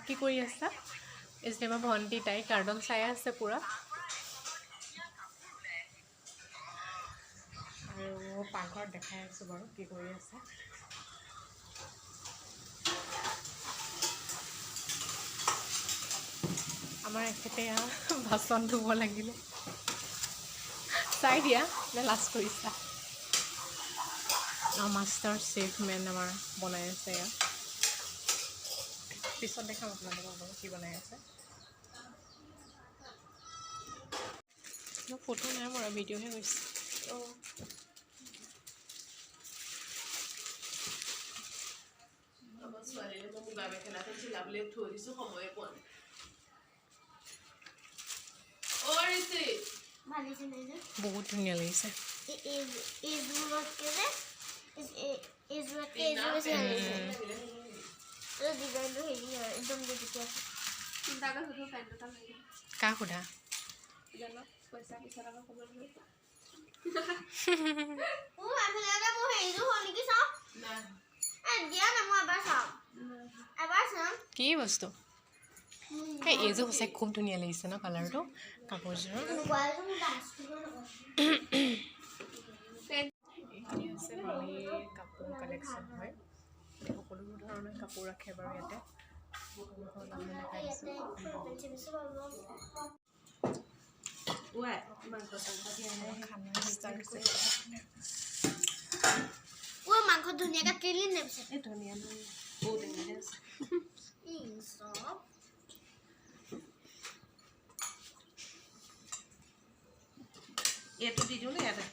কি কৰি আছা? এইজনী আমাৰ ভণ্টি, তাই কাৰ্টন চাই আছে পূৰা। আৰু পাকঘৰত দেখাই আছোঁ বাৰু কি কৰি আছে। আমাৰ এখেতে বাচন ধুব লাগিলে। চাই দিয়া নে লাজ কৰিছা? মাষ্টাৰ চেফ মেন আমাৰ বনাই আছে এয়া। পিছত দেখাম আপোনালোকক বাৰু কি বনাই আছে। ফটো নাই মৰা, ভিডিঅ'হে গৈছে। বহুত ধুনীয়া লাগিছে। কাক সোধা? কি বস্তু এইযোৰ? সঁচাই খুব ধুনীয়া লাগিছে ন কালাৰটো কাপোৰযোৰৰ। এইখিনি হৈছে মামীৰ কাপোৰ কালেকশ্যন হয়। সকলো ধৰণৰ কাপোৰ ৰাখে বাৰু ইয়াতে। দেখাই দিছোঁ। খানা ষ্টাৰ্ট কৰিছে। মাংস ধুনীয়াকৈ তিলি নে ধনিয়া ঔটেঙা আছে। এইটো দি দিওঁ নে ইয়াতে?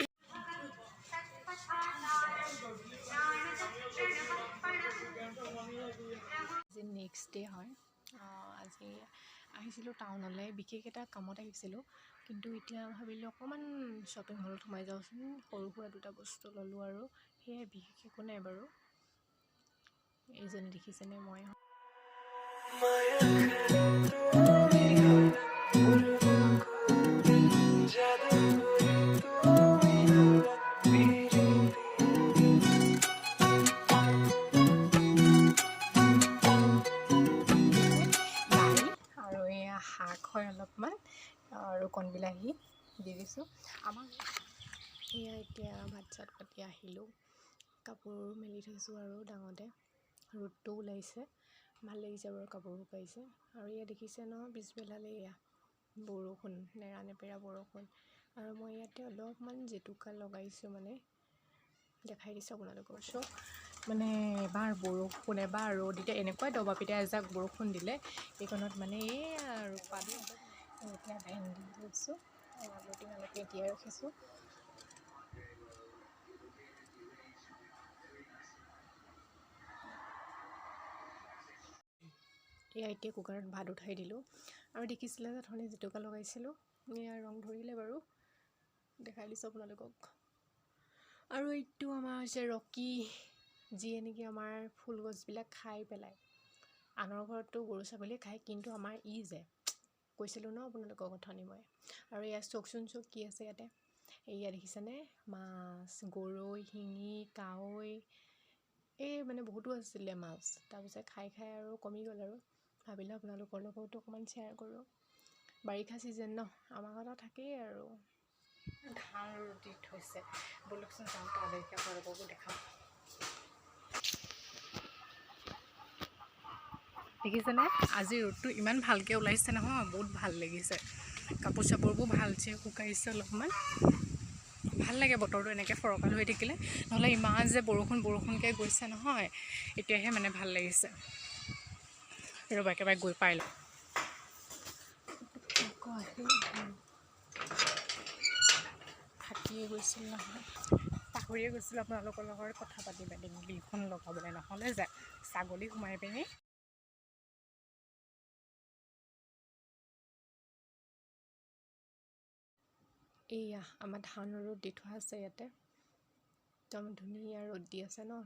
আজি নেক্সট ডে হয়। আজি আহিছিলোঁ টাউনলৈ, বিশেষ এটা কামত আহিছিলোঁ। কিন্তু এতিয়া ভাবিলোঁ অকণমান শ্বপিং মলত সোমাই যাওঁচোন। সৰু সুৰা দুটা বস্তু ল'লোঁ আৰু সেয়াই, বিশেষ একো নাই বাৰু। এইজনী দেখিছেনে মই? দাইল আৰু এয়া শাক হয় অলপমান, আৰু কণবিলাহী দি দিছোঁ। আমাৰ এয়া এতিয়া ভাত চাত পাতি আহিলোঁ, কাপোৰ মেলি থৈছোঁ আৰু ডাঙৰতে ৰ'দটো ওলাইছে, ভাল লাগিছে বাৰু, কাপোৰ শুকাইছে। আৰু এয়া দেখিছে ন পিছবেলালৈ এয়া বৰষুণ, নেৰা নেপেৰা বৰষুণ। আৰু মই ইয়াতে অলপমান জেতুকা লগাইছোঁ, মানে দেখাই দিছোঁ আপোনালোকৰ। চব মানে এবাৰ বৰষুণ এবাৰ ৰ'দ, এতিয়া এনেকুৱাই দবা পিটা এজাক বৰষুণ দিলে এইকণত, মানে এইয়া আৰু পানী। এতিয়া ভেন্দি লৈছোঁ, আলু টেঙালৈকে তিয়াই ৰাখিছোঁ। এয়া এতিয়া কুকাৰত ভাত উঠাই দিলোঁ। আৰু দেখিছিলে যে অথনি জেতুকা লগাইছিলোঁ, এয়া ৰং ধৰিলে বাৰু, দেখাই দিছোঁ আপোনালোকক। আৰু এইটো আমাৰ হৈছে ৰকি, যিয়ে নেকি আমাৰ ফুল গছবিলাক খাই পেলায়। আনৰ ঘৰততো গৰু ছাগলীয়ে খায়, কিন্তু আমাৰ ই যে কৈছিলোঁ ন আপোনালোকক অথনি মই। আৰু এয়া চাওকচোন চাওক কি আছে ইয়াতে। এয়া দেখিছেনে মাছ, গৰৈ, শিঙি, কাৱৈ, এই মানে বহুতো আছিলে মাছ। তাৰপিছত খাই খাই আৰু কমি গ'ল আৰু ভাবিলোঁ আপোনালোকৰ লগতো অকণমান শ্বেয়াৰ কৰোঁ। বাৰিষা ছিজন ন, আমাৰ ঘৰত থাকেই আৰু। ধান ৰুটি থৈছে, ব'লকচোন যাওঁ তালৈকে, আপোনালোককো দেখাম। দেখিছেনে আজি ৰ'দটো ইমান ভালকৈ ওলাইছে নহয়, বহুত ভাল লাগিছে। কাপোৰ চাপোৰবোৰ ভালছে শুকাইছে অলপমান। ভাল লাগে বতৰটো এনেকৈ ফৰকাল হৈ থাকিলে, নহ'লে ইমান যে বৰষুণ বৰষুণকৈ গৈছে নহয়, এতিয়াহে মানে ভাল লাগিছে। ৰ'বা একেবাৰে গৈ পাই লওঁ। আকৌ আহি থাকিয়ে গৈছিল নহয়, পাহৰিয়ে গৈছিলোঁ আপোনালোকৰ লগত কথা পাতি পাতি গ্ৰীলখন লগাবলৈ, নহ'লে যে ছাগলী সোমাই পিনি। এইয়া আমাৰ ধান ৰ'দ দি থোৱা আছে ইয়াতে, একদম ধুনীয়া ৰ'দ দি আছে ন,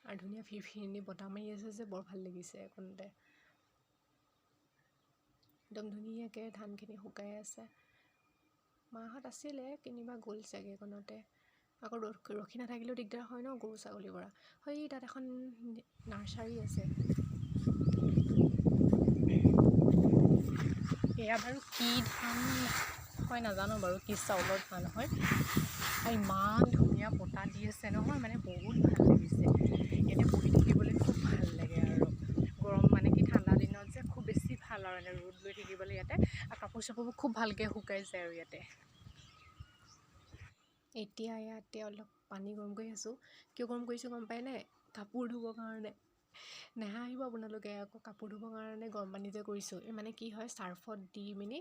আৰু ধুনীয়া ফিৰফিৰণি বতাহ মাৰি আছে যে, বৰ ভাল লাগিছে। এইকণতে একদম ধুনীয়াকৈ ধানখিনি শুকাই আছে। মাহঁত আছিলে, কেনিবা গ'ল চাগে এইকণতে। আকৌ ৰখি নাথাকিলেও দিগদাৰ হয় ন গৰু ছাগলীৰ পৰা। সেই তাত এখন নাৰ্চাৰী আছে। এয়া বাৰু কি ধান হয় নাজানো বাৰু, কি চাউলৰ ধান হয়। ইমান ধুনীয়া বতাহ দি আছে নহয়, মানে বহুত ভাল লাগিছে। ইয়াতে বহি থাকিবলৈ খুব ভাল লাগে আৰু গৰম মানে কি ঠাণ্ডা দিনত যে খুব বেছি ভাল আৰু এনে ৰ'দ লৈ থাকিবলৈ ইয়াতে। আৰু কাপোৰ চাপোৰবোৰ খুব ভালকৈ শুকাই যায় আৰু ইয়াতে। এতিয়া ইয়াতে অলপ পানী গৰম কৰি আছোঁ। কিয় গৰম কৰিছোঁ গম পায়নে? কাপোৰ ধুবৰ কাৰণে। নাহাঁহিব আপোনালোকে আকৌ, কাপোৰ ধুবৰ কাৰণে গৰম পানী যে কৰিছোঁ। এই মানে কি হয়, চাৰ্ফত দি পিনি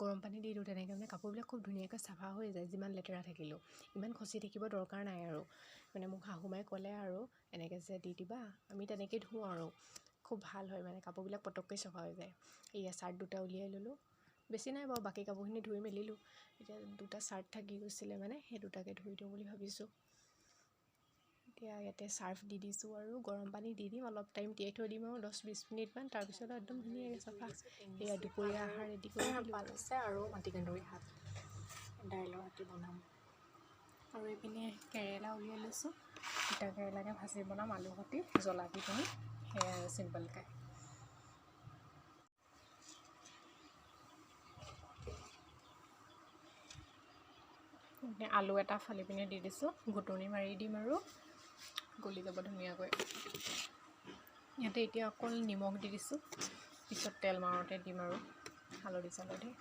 গৰম পানী দি দিওঁ, তেনেকৈ মানে কাপোৰবিলাক খুব ধুনীয়াকৈ চাফা হৈ যায়, যিমান লেতেৰা থাকিলেও। ইমান খচি থাকিব দৰকাৰ নাই আৰু। মানে মোক শাহুমাই ক'লে আৰু এনেকৈ যে দি দিবা, আমি তেনেকৈ ধোওঁ আৰু খুব ভাল হয়, মানে কাপোৰবিলাক পটককৈ চাফা হৈ যায়। এয়া চাৰ্ট দুটা উলিয়াই ল'লোঁ, বেছি নাই বাৰু, বাকী কাপোৰখিনি ধুই মেলিলোঁ। এতিয়া দুটা চাৰ্ট থাকি গৈছিলে, মানে সেই দুটাকে ধুই দিওঁ বুলি ভাবিছোঁ। এতিয়া ইয়াতে চাৰ্ফ দি দিছোঁ আৰু গৰম পানী দি দিম, অলপ টাইম তিয়াই থৈ দিম আৰু 10-20 মিনিটমান। তাৰপিছত একদম ধুনীয়াকৈ চাফা। এয়া দুপৰীয়া আহাৰ ৰেডি কৰি দিলোঁ। পাত আছে আৰু মাটিকাঁদুৰি শাক দাইলৰ সৈতে বনাম। আৰু এইপিনে কেৰেলা উলিয়াই লৈছোঁ, তিতা কেৰেলাকে ভাজি বনাম আলু সৈতে জ্বলা দি পিনি, সেয়াই আৰু চিম্পলকৈ। আলু এটা ফালি পিনে দি দিছোঁ, ঘুটনি মাৰি দিম আৰু গলি যাব ধুনীয়াকৈ। ইয়াতে এতিয়া অকল নিমখ দি দিছোঁ, পিছত তেল মাৰোঁতে দিম আৰু হালধি চালধি।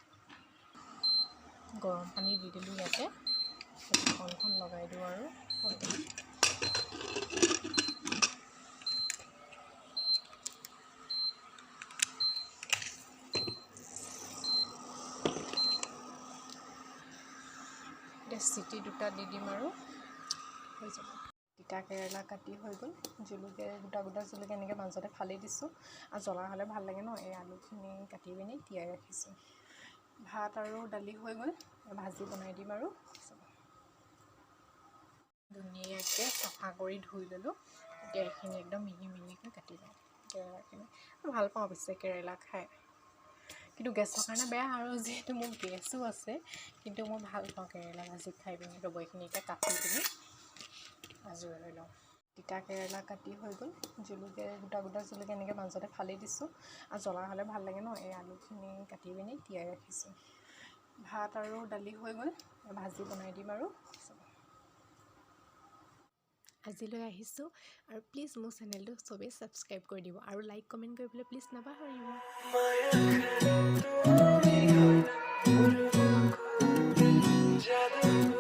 গৰম পানী দি দিলোঁ ইয়াতে, ঢাকনখন লগাই দিওঁ আৰু। এতিয়া চিটি দুটা দি দিম আৰু হৈ যাব। তিতা কেৰেলা কাটি হৈ গ'ল। জলকীয়া গোটা গোটা জলকীয়া এনেকৈ মাজতে ফালি দিছোঁ, আৰু জ্বলা হ'লে ভাল লাগে ন। এই আলুখিনি কাটি পিনি তিয়াই ৰাখিছোঁ। ভাত আৰু দালি হৈ গ'ল, ভাজি বনাই দিম আৰু। ধুনীয়াকৈ চাফা কৰি ধুই ল'লোঁ। এতিয়া এইখিনি একদম মিহি মিহিকৈ কাটি লওঁ কেৰেলাখিনি। ভাল পাওঁ অৱশ্যে কেৰেলা খাই, কিন্তু গেছৰ কাৰণে বেয়া আৰু, যিহেতু মোৰ গেছো আছে, কিন্তু মই ভাল পাওঁ কেৰেলা ভাজি খাই পিনি। ৰ'ব, এইখিনি এতিয়া কাটি পিনি আজৰি হৈ লওঁ। তিতা কেৰেলা কাটি হৈ গ'ল। জলকীয়া গোটা গোটা জলকীয়া এনেকৈ মাজতে ফালি দিছোঁ, আৰু জ্বলা হ'লে ভাল লাগে ন। এই আলুখিনি কাটি পিনি তিয়াই ৰাখিছোঁ। ভাত আৰু দালি হৈ গ'ল, ভাজি বনাই দিম আৰু। আজিলৈ আহিছোঁ আৰু প্লিজ মোৰ চেনেলটো চবেই ছাবস্ক্ৰাইব কৰি দিব আৰু লাইক কমেণ্ট কৰিবলৈ প্লিজ নাপাহৰিব। জাদু।